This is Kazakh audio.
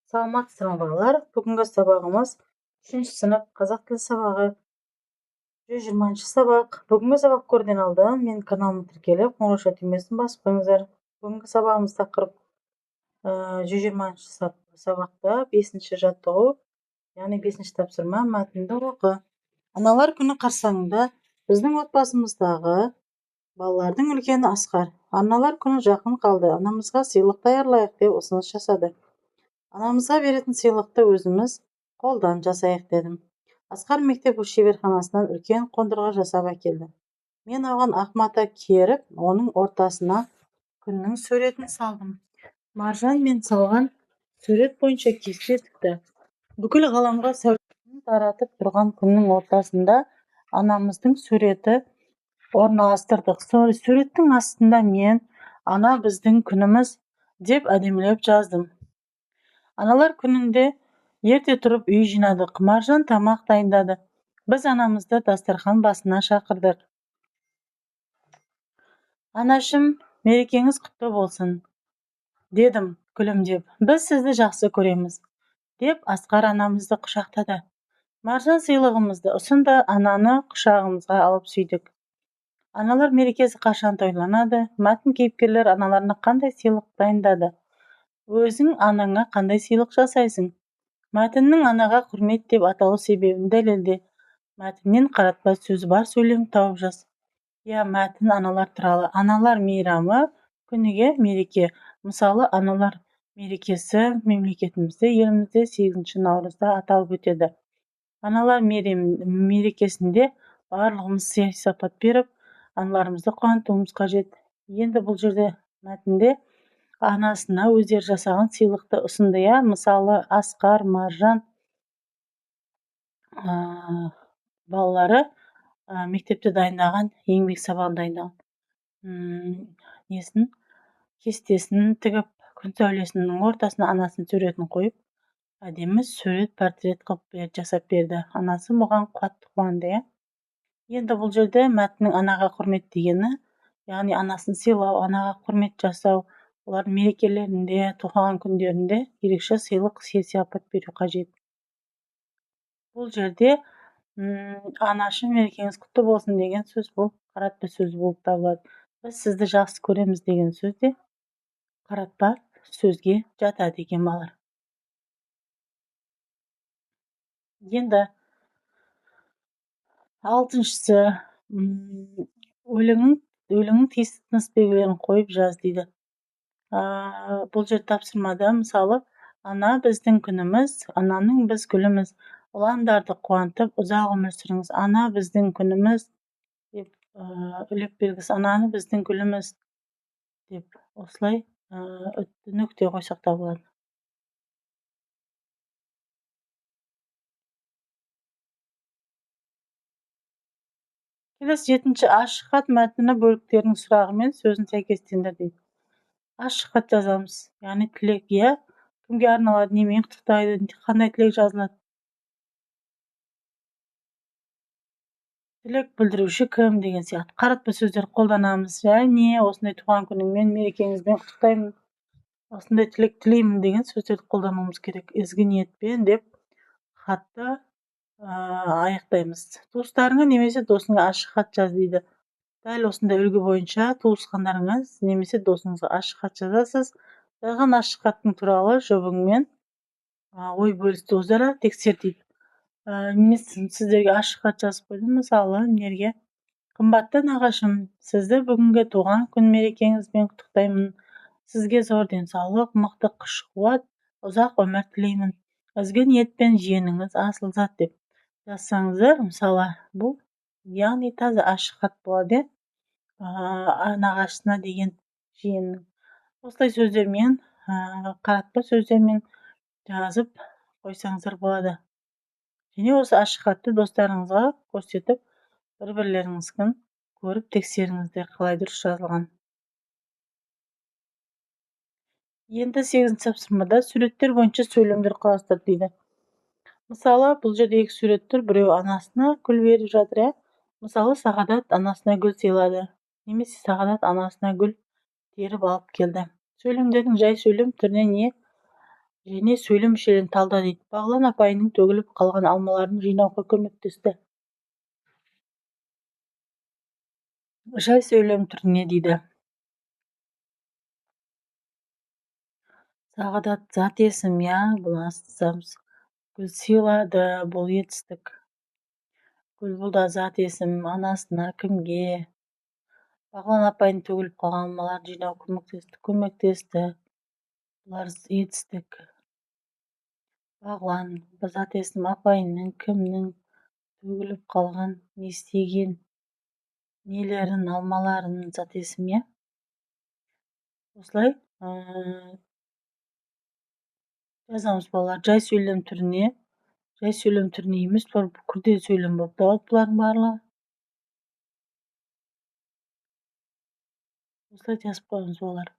Саламатсыздар ма, балалар? Бүгінгі сабағымыз үшінші сынып қазақ тілі сабағы, 120-сабақ. Бүгінгі сабақ көруден алдын менің каналыма тіркеліп, қоңырауша түймесін басып қойыңыздар. Бүгінгі сабағымыз тақырып 120-сабақта бесінші жаттығу, яғни бесінші тапсырма: мәтінді оқы. Аналар күні қарсаңында біздің отбасымыздағы балалардың үлкені Асқар: «Аналар күні жақын қалды, анамызға сыйлық даярлайық», – деп ұсыныс жасады. «Анамызға беретін сыйлықты өзіміз қолдан жасайық», – дедім. Асқар мектеп шеберханасынан үлкен қондырғы жасап әкелді. Мен оған ақ мата керіп, оның ортасына күннің суретін салдым. Маржан мен салған сурет бойынша кесте тікті. Бүкіл ғаламға сәулесін таратып тұрған күннің ортасында анамыздың суреті орналастырдық. Суреттің астында мен: «Ана – біздің күніміз», – деп әдемілеп жаздым. Аналар күнінде ерте тұрып үй жинадық. Маржан тамақ дайындады. Біз анамызды дастархан басына шақырдық. «Анашым, мерекеңіз құтты болсын!» – дедім күлімдеп. «Біз сізді жақсы көреміз», – деп Асқар анамызды құшақтады. Маржан сыйлығымызды ұсынды. Ананы құшағымызға алып сүйдік. Аналар мерекесі қашан тойланады? Мәтін кейіпкерлері аналарына қандай сыйлық дайындады? Өзің анаңа қандай сыйлық жасайсың? Мәтіннің «Анаға құрмет» деп аталу себебін дәлелде. Мәтіннен қаратпа сөзі бар сөйлем тауып жаз. Иә, мәтін аналар туралы. Аналар мейрамы күніге мереке. Мысалы, аналар мерекесі мемлекетімізде, елімізде 8 наурызда аталып өтеді. Аналар мерекесінде барлығымыз сый сияпат беріп, аналарымызды қуантуымыз қажет. Енді бұл жерде мәтінде анасына өздері жасаған сыйлықты ұсынды, иә. Мысалы, Асқар, Маржан балалары мектепте дайындаған, еңбек сабағын дайындаған несін, кестесін тігіп, күн сәулесінің ортасына анасының суретін қойып, әдемі сурет, портрет қылып жасап берді. Анасы бұған қатты қуанды, иә. Енді бұл жерде мәтіннің «Анаға құрмет» дегені, яғни анасын сыйлау, анаға құрмет жасау, олардың мерекелерінде, туған күндерінде ерекше сыйлық, сый сияпат беру қажет. Бұл жерде «Анашым, мерекеңіз құтты болсын» деген сөз, бұл қаратпа сөз болып табылады. «Біз сізді жақсы көреміз» деген сөз де қаратпа сөзге жатады екен, балалар. Енді алтыншысы: өлеңнің тиісті тыныс белгілерін қойып жаз дейді. Бұл жерде тапсырмада, мысалы, «Ана – біздің күніміз, ананың біз гүліміз, ұландарды қуантып, ұзақ өмір сүріңіз, ана – біздің күніміз» деп, үлеп белгісі, «Ананы біздің гүліміз» деп, осылай нүкте қойсақ та болады. Келесі жетінші: ашық хат мәтіні бөліктерінің сұрағы мен сөзін сәйкестендір дейді. Ашық хат жазамыз, яғни тілек, иә. Кімге арналады, немен құттықтайды, қандай тілек жазылады, тілек білдіруші кім деген сияқты қаратпа сөздер қолданамыз. Және осындай туған күніңмен, мерекеңізбен құттықтаймын, осындай тілек тілеймін деген сөздерді қолдануымыз керек. Ізгі ниетпен деп хатты аяқтаймыз. Туыстарыңа немесе досыңа ашық хат жаз дейді. Дәл осындай үлгі бойынша туысқандарыңыз немесе досыңызға ашық хат жазасыз. Жазған ашық хаттың туралы жұбыңмен ой бөлісті, өзара тексер дейді. Мен сіздерге ашық хат жазып қойдым. Мысалы, мына: «Қымбатты нағашым, сізді бүгінгі туған күн мерекеңізбен құттықтаймын. Сізге зор денсаулық, мықты күш қуат, ұзақ өмір тілеймін. Ізгі ниетпен, жиеніңіз Асылзат», – деп жазсаңыздар, мысалы, бұл, яғни таза ашық хат болады, иә, нағашысына деген жиеннің. Осылай сөздермен, қаратпа сөздермен жазып қойсаңыздар болады. Және осы ашық хатты достарыңызға көрсетіп, бір бірлеріңіздікін көріп тексеріңіздер, қалай дұрыс жазылған. Енді сегізінші тапсырмада суреттер бойынша сөйлемдер құрастыр дейді. Мысалы, бұл жерде екі сурет тұр. Біреуі анасына гүл беріп жатыр, иә. Мысалы, «Сағадат анасына гүл сыйлады» немесе «Сағадат анасына гүл теріп алып келді». Сөйлемдердің жай сөйлем түріне не Және сөйлем мүшелерін талда дейді. Бағлан апайының төгіліп қалған алмаларын жинауға көмектесті. Жай сөйлем түріне дейді. Сағадат зат есім, иә, бұны жазамыз. Гүл сыйлады, бұл етістік. Гүл бұл да зат есім, анасына, кімге? Бағлан апайының төгіліп қалған алмаларын жинауға көмектесті. Көмектесті. Бұлар етістік. Бағлан, зат есім, апайының, кімнің, төгіліп қалған, не істеген, нелерін, алмаларын, зат есім, иә. Осылай жазамыз, балалар. Жай сөйлем түріне, жай сөйлем түріне емес, бұлар күрделі сөйлем болып табылады бұлардың барлығы. Осылай жазып қоямыз, балалар.